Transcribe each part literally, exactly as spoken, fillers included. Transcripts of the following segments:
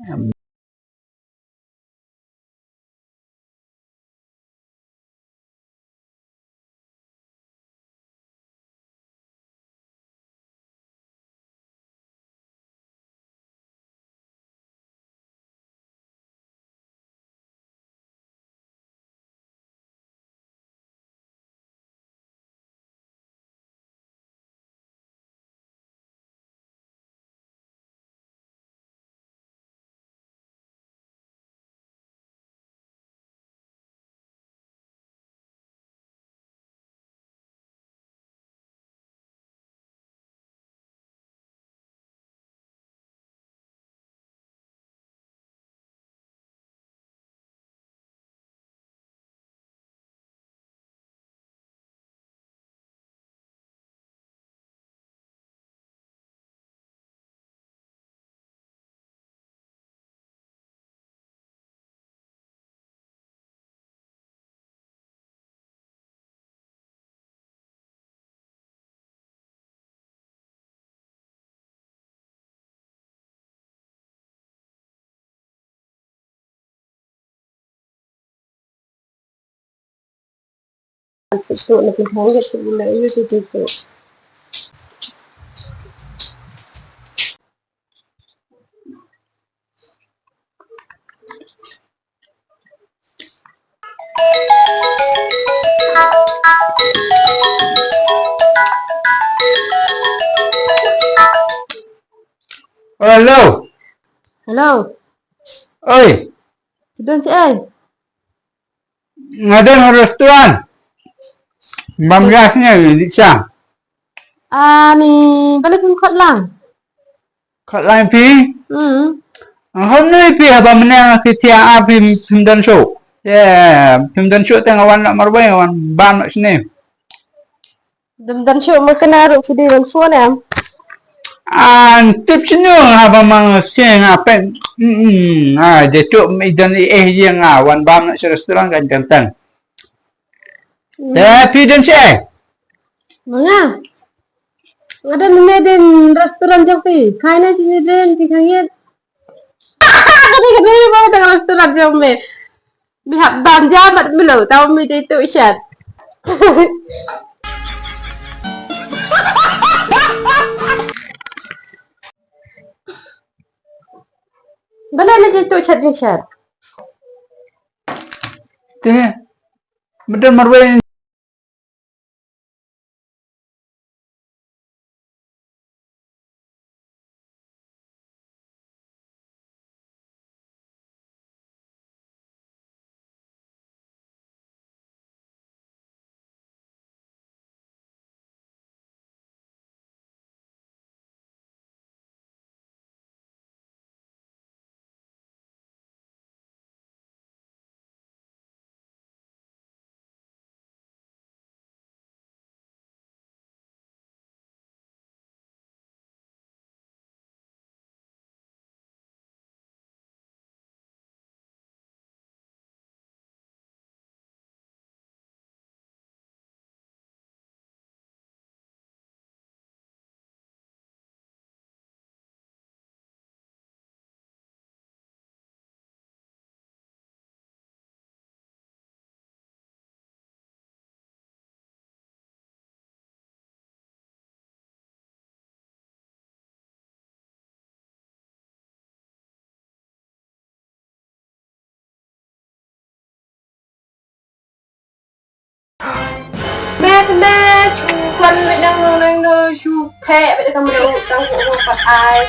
Hello. Hello. Oi. Phi don shaei? Nga don ha restaurant. Bam gas ne di cha. Ani, balei phim khot lang? Khot lang phi? Hmm. Hom ne phi haba mynne nga phi tia a phim, phim don shuh. Ye, phim don shuh te nga wan na marwei nga wan bam na sini. Dum don shuh ma kane ruh phi dei ban phone em. An tip sini nga haba mang sini nga pen. Hmm, hmm. Ah, je shuh mi don i eh je nga wan bam na si restaurant kan kan tan. Hmm. Te phi don shaei? Ma nga. Nga don ne den restaurant jong phi. Khai na sini den chi khang yet. Kani kani ma don restaurant jong me. Me hap bam ja mat melo tau me jai tu shat. Balei me jai tu shat jai shat. Te, me don marwei. Met met, shu kwan met nang nang nang nang, shu khe met nang nang nang, tang ko ko pat ai.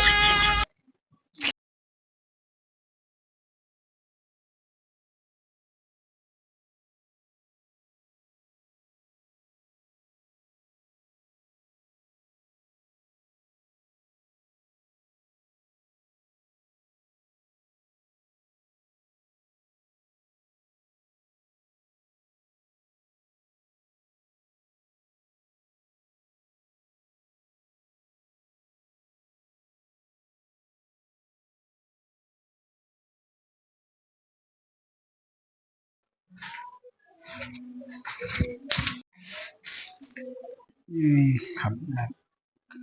Hmm, hap na.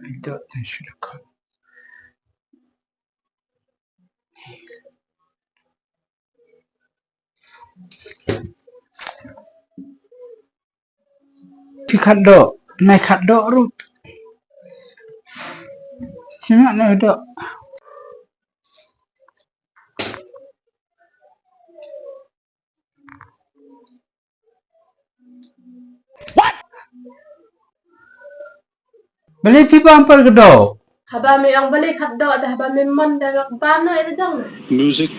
I don't think should have cut. Phi khatduh, nai khatduh ruh. Sima nai khatduh. Balei phi bam par kdo? Haba me ong balei khatduh da haba me mon da ngak bam no ida dong. Music.